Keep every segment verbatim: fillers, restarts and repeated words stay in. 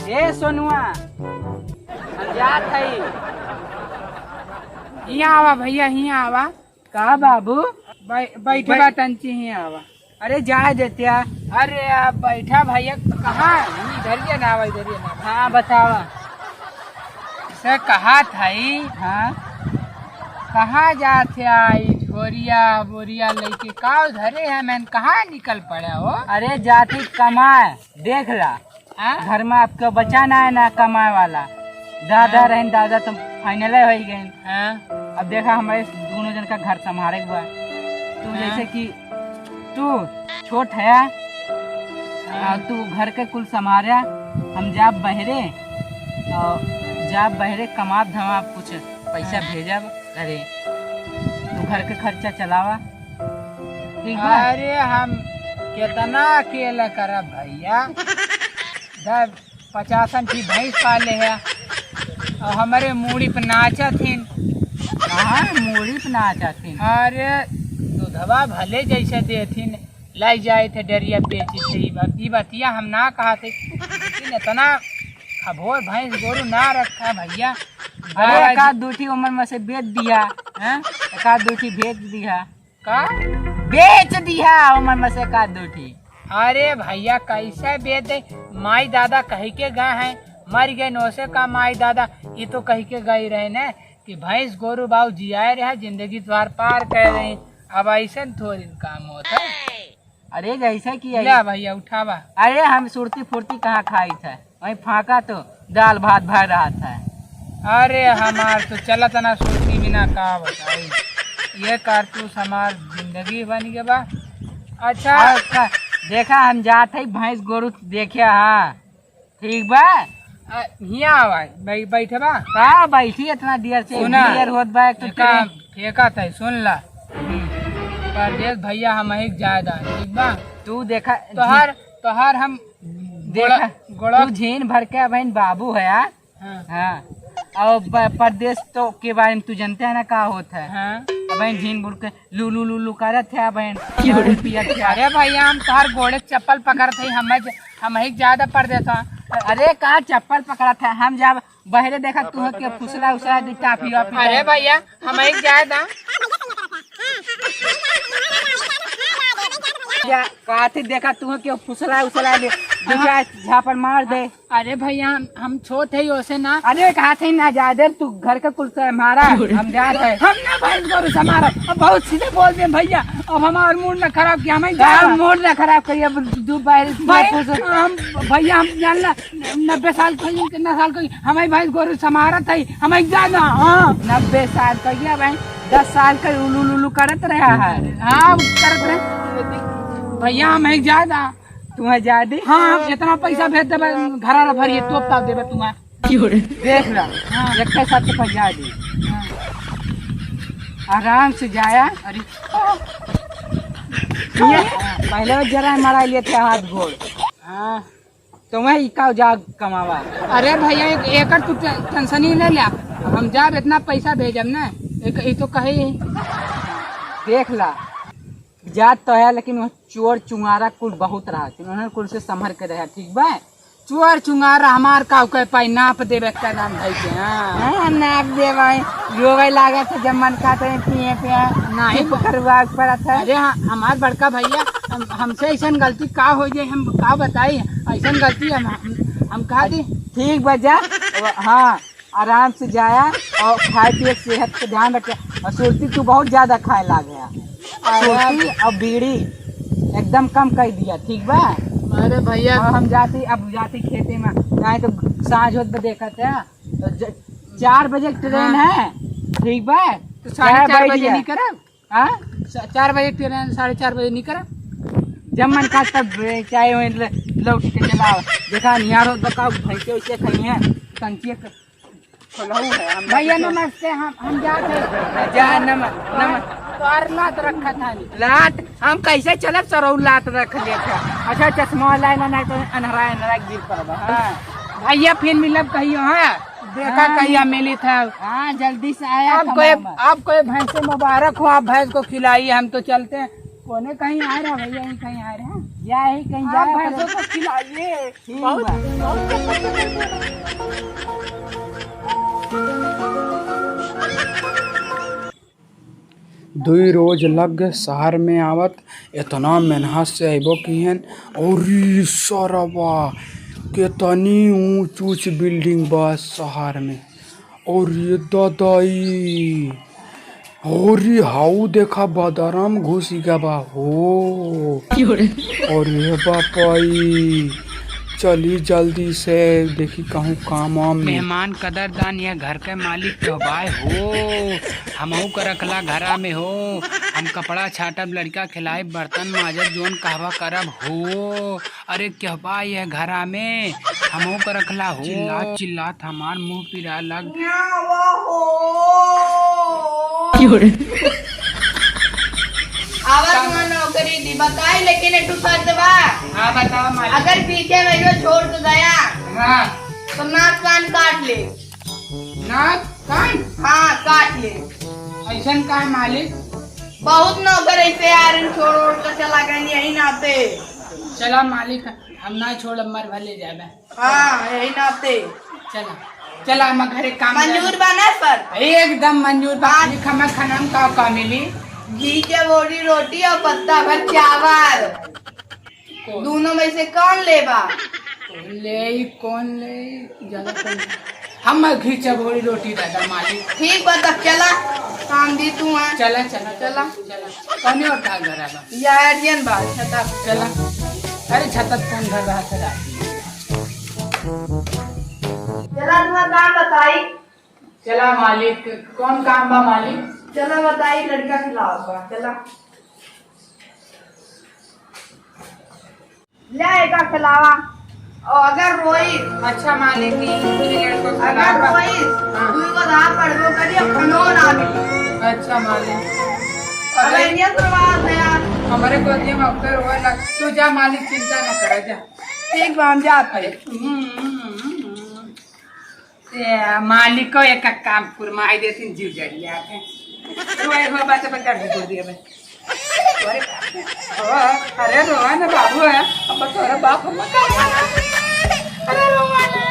ए सोनुआ, हम जात हई। हियाँ आवा भइया, हियाँ आवा। का बाबू? बै-, बैठबा बै- तंची, हियाँ आवा। अरे जाए देत्या। अरे आप बैठा भइया, कहाँ? इधरिये ना आवा, इधरिये ना आवा। हाँ, बतावा। से कहा था ई? हाँ? कहाँ जात है आई झोरिया बोरिया लइके? का धरे है मैन, कहाँ निकल पड़ा हो? अरे जाती कमाए, देख ला। हाँ? घर में आपका बचा ना है ना कमाए वाला। दादा हाँ। रहन, दादा तो final होइ गए। हाँ। अब देखा, हमारे दोनों जन का घर संभारे के बा। तू हाँ। जैसे कि तू छोट है, हाँ। आ, तू घर के कुल संभारा, हम जाब बहरे, आ, जाब बहरे कमाब धमाब कुछ पैसा हाँ। भेजब घरे, तू घर के खर्चा चलावा, ठीक बा? अरे हम केतना अकेला करब भइया, दस पचासन ठी भैंस पाले है, और हमरे मूड़ी पे नाचत हिन। कहाँ मूड़ी पे नाचत हिन? अरे दूधवा भले जैसे देथिन, लाई जाए थे डेरिया बेची थे। ई बात, ई बतिया हम ना कहा थे, लेकिन इतना खबोर भैंस गोरू ना रखा भइया। अरे गाय एकाध दू ठी उमर में से बेच दिया, हैं? एकाध दू ठी बेच दिया। का? बेच दिया उमर में से एकाध दू ठी। अरे भइया, कैसे बेच दे? माई दादा कह के गए हैं, मर गए नोसे का माई दादा, ये तो कह के गई रहे न कि भैंस गोरू बाऊ जियाए रहे, जिंदगी द्वार पार कर रही। अब ऐसे थोड़ी काम होता है। अरे जैसे कि ले भइया उठावा। अरे हम सुरती फुर्ती कहाँ खाई था, वहीं फाका तो दाल भात भर रहा था। अरे हमार तो चलत ना सुरती बिना, का बताई, ये कारतूस हमार जिंदगी बन गए बा। अच्छा। और का, देखा हम जात है भैंस गोरू देखे, हाँ। ठीक बा। आ, हियाँ आवा, बै-, बैठे बा। का बैठी इतना देर से? सुना, देर होत बा, एक तो फेंका, तेरे फेंका था, सुन ला। हम्म। परदेस भइया हम ही जायदा, ठीक बा? तू देखा, तोहार, तोहार हम देखा, गोड़ा, गोड़ा तू झीन भर के अबहिन बाबू है यार। हाँ। हाँ। और ब-, परदेस तो के बारे में तू जानते है ना का होत है? हाँ। अबहिन झीन भर के लू लू लू लू करत है बहन। क्यों रे? पिया क्या? अरे भइया, हम तोहार गोड़े चप्पल पकड़त हई, हमें ज-, हम ही ज्यादा परदेस। अरे का चप्पल पकड़त है, हम जब बहरे देखा तू के फुसला उसला दी टाफी वाफी। अरे भइया, हम ही ज्यादा। या काथी देखा तू के फुसला उसला ले, दू चार झापड़ मार दे। अरे भइया, हम, हम छोट है ओसे ना। अरे कहा थे ना जादे, तू घर के कुल से हमारा, हम जात है। हम ना भैंस गोरू से हमारा, अब बहुत सीधे बोल दे भइया, अब हमार मूड ना खराब किया, हम का जात है। मूड ना खराब करिए, अब दू बार भाई, पूछो। हम, भइया हम जान ला, नब्बे साल के, कितना साल के, हमारी भैंस गोरू से हमारा था, हम जात ना, हाँ। नब्बे साल का ये भाई, दस साल का उलू लुलू करत रहा है। हाँ, करत रहे। भइया हम एक जात ना। तुम्हें जाए दी? हाँ, जितना पैसा भेज देबे, घरा ला भरिए, तोप ताप देबे तुम्हें। देख ला, हाँ। एक साथ तो पहुँचा दी। हाँ। आराम से जाया। अरे। ये, पहले वो जरा मरा लिए थे हाथ गोड़। हाँ। तुम्हें इका जा कमावा। अरे भइया, एक, एकर तू टे-, टेंशन ही ले ल्या। हम जाब, इतना पैसा भेजब ना, एक, ई तो कहे ही। देख ला, जात तो है, लेकिन वो चोर चुंगारा कुल बहुत रहा, उन्होंने कुल से संभर के रहा, ठीक बा? चोर चुंगारा हमार का कोई पाई नाप देबे का नाम भाई के, हाँ। हाँ, नाप दे भाई, रोवे लागत है जब मन का तो पिए पिए, नहीं। चुप करवा के पड़त है। अरे हाँ, हमार बड़का भइया, हम, हमसे ऐसन गलती का हो जाए, हम का बताई, ऐसन गलती हम, हम, हम का दी। ठीक बा जा, अब, हाँ। आराम से जाया और खाए पिए, सेहत के ध्यान रखे। और सुरती तू बहुत ज्यादा खाए लाग है। अरे सुरती और बीड़ी एकदम कम कर दिया, ठीक बा? अरे भइया। और हम जाती, अब जाती खेते में, नहीं तो साँझ होत बा देखत है। तो ज-, चार बजे के ट्रेन हाँ। है, ठीक बा? तो साढ़े चार बजे निकरब। हाँ? सा-, चार बजे ट्रेन, साढ़े चार बजे निकरब। जब मन का तब, चाहे वहीं ल-, लौट के चलाओ। देखा, निहारो, देखा, भैंसे वैसे खाई हैं, टंकी एक खोलहू है, हम भइया नमस्ते, हम, हम जात है। जा, नम-, नम-, तोहार लात रखा था नहीं। लात? हम कैसे चलब सरऊ लात रख लेत है? अच्छा, चश्मा लाए ना, नहीं तो अनहरा, अनहरा गिर पड़बा। हाँ। भइया फिर मिलब कहियो, हाँ? देखा हाँ, कहिया मिली था। हाँ, जल्दी से आया आपको ये, कमाबा। आपको ये भैंसे मुबारक हो, आप भैंस को खिलाई, हम तो चलते हैं। कोने कहीं आ रहा भइया, यहीं कहीं आ रहा। या ही कहीं आप जाए भैंसों पड़े। को खिलाइए। ठीक बहुत, बा। बहुत दुई रोज लग गए शहर में आवत, इतना मेहनत से अइबो किहन। अउरी सरवा, केतनी ऊँच ऊँच बिल्डिंग बा शहर में। अउरी ददई, अउरी हाउ देखा बदरम घुसी गवा हो। अउरी बापई, चली जल्दी से, देखी कहूँ काम वाम में। मेहमान कदरदान, यह घर के मालिक कहबाय हो। हमहू का रखला घरा में हो। हम कपड़ा छाटब, लड़िका खिलाइब, बर्तन माजब, जौन कहबा करब हो। अरे कहबा यह घरा में, हमहू का रखला हो। चिल्लात चिल्लात हमार मुँह पिराए लाग। आवा तुम्हार नौकरी दी, बताई, लेकिन एक ठो शर्त बा। हाँ, बताओ मालिक। अगर पीछे में जो छोड़ के गया, हाँ। तो नाक कान काट ले। नाक कान? हाँ, काट ले। अइसन का है मालिक? बहुत नौकर ऐसे आ रहे, छोड़ ओड़ के चला गए, यही नाते। चला मालिक, हम ना छोड़, मर भले जाबे। हाँ, यही नाते। चला, चला, हम घरे काम मंजूर करे। बा ना सर? एकदम मंजूर बा। हाँ। खाली खाना, खाना में का, का मिली? घी के बोरी रोटी और पत्ता भर चावल। कौन? दोनों में से कौन लेबा? कौन ले, कौन ले, ज्यादा कौन ले? हम घी के बोरी रोटी दादा मालिक। ठीक बा, तब चला, काम दी तू, हाँ। चला, चला, चला। चला। कौने और का घर आवा? या एरियन बा, छता। चला। अरे छता कौन घर रहा था रात में? चला तुम्हार काम बताई। चला मालिक, कौन काम बा मालिक? चला बताई, लड़िका खिलावा बा, चला। ले एका खिलावा। और अगर रोई। अच्छा मालिक, ई लड़को अगर खिलावा। रोई, हाँ। दुई गो रात पड़बो करी, अब खानो ना मिली। अच्छा मालिक। अब अरे इन्हें सुनवा दे यार। हमरे गोदिया में अक्सर रोए लग, तू जा मालिक, चिंता ना करे, जा। ठीक बा, हम जात हई। हम्म, हम्म, हम्म, हम्म। ए, मालिको एक काम फुरमाई देथिन, जीव जरिया के। रोए हो बात बता भी कर दिया बे। अरे बाप रे। रो, अरे रोआ ना बाबू है, अब तोरा बाप हम का। अरे रोआ ना।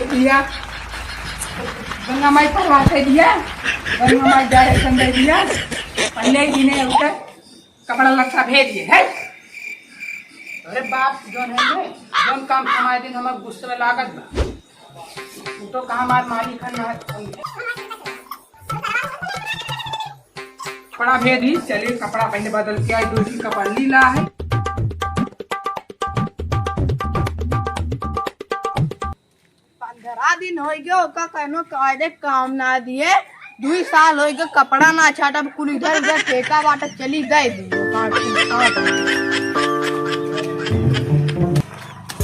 दिया। गंगा माई परवा के दिया। गंगा माई जा रहे संदे दिया। पहले ही ने उठे। कपड़ा लत्ता भेज दिए, है? अरे बाप, जौन है ने, जौन काम हमारे दिन हमार गुस्से में लागत बा। तू तो कहाँ हमार मालिक है ना। कपड़ा भेज दी, चलिए कपड़ा पहले बदल के आई, दूसरी कपड़ा लीला है। पंद्रह दिन होइ गयो, ओका कहनो कायदे काम ना दिए। दुई साल होइ गयो, कपड़ा ना छाटब, कुल इधर उधर फेंका बाटे, चली गए दिन। काट, काट।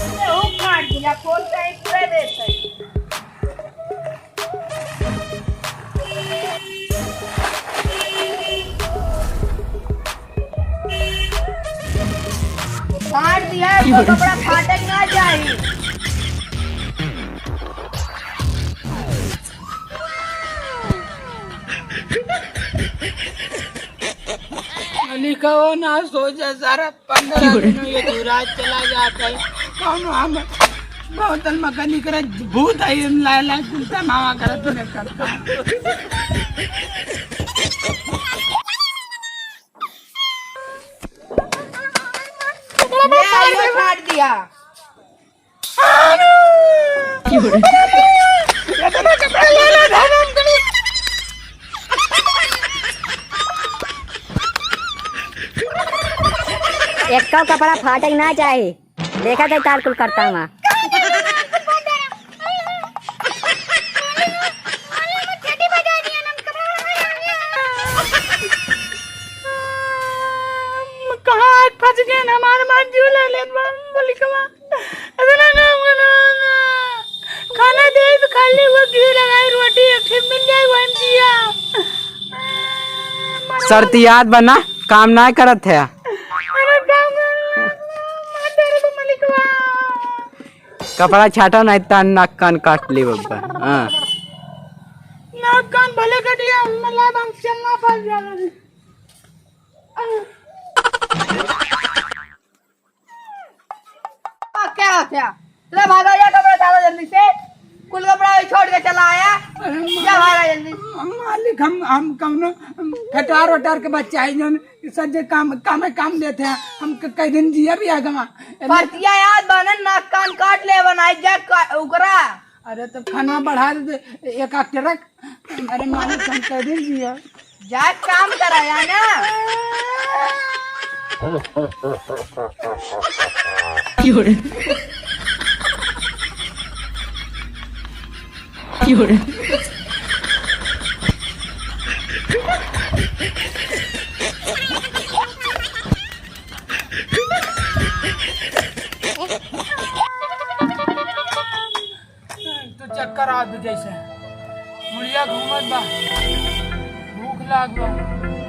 अरे, वो काट दिया, खोल के एक पूरे देख है। काट दिया है, वो कपड़ा फाटे ना जाए। अली का वो ना सोचा सारा। पंद्रह दिन ये जुराज चला जाता है। कौन हम बोतल में कनी करे भूत आई, लाए लाए कुलता मावा करत ने करता। ले आइयो, छाट दिया। एक्को कपड़ा फाटे ना चाही। देखा थे तार कुल करता हुआ। कहाँ आज फंस गए हमारे मार जीव ले लेत बा, बोली कमा। अदला ना, ना, ना। खाना दे तो खाली वो घी लगाई रोटी एक ठे मिल जाए, वही दिया। शर्त याद बना, काम नाहीं करत है। अरे काम, मार दे रे तू मलिकवा। कपड़ा छाटा नाहीं त नाक कान काट ले बब्बा। हाँ। नाक कान भले कटिया, मला हम चलना पड़ जाला। आ, क्या हो गया? ले भागा, ये कपड़ा डालो जल्दी से। कुल कपड़ा वही छोड़ के चला आया। अरे जा भागा जल्दी। मालिक, हम, हम कौनो खटार वटार के बच्चा है जौन सज्जे काम, कामे काम देते हैं। हम क-, कई दिन जिया भी आ गवा। फतिया याद बनन, नाक कान काट ले बनाई जा का-, उकरा। अरे तो खाना बढ़ा दे एक आध ट्रक। अरे मालिक, हम कह दीजिए। जा काम करा, जा ना। तो चक्कर आ दे जैसे। मुड़िया घूमत बा। भूख लाग बा।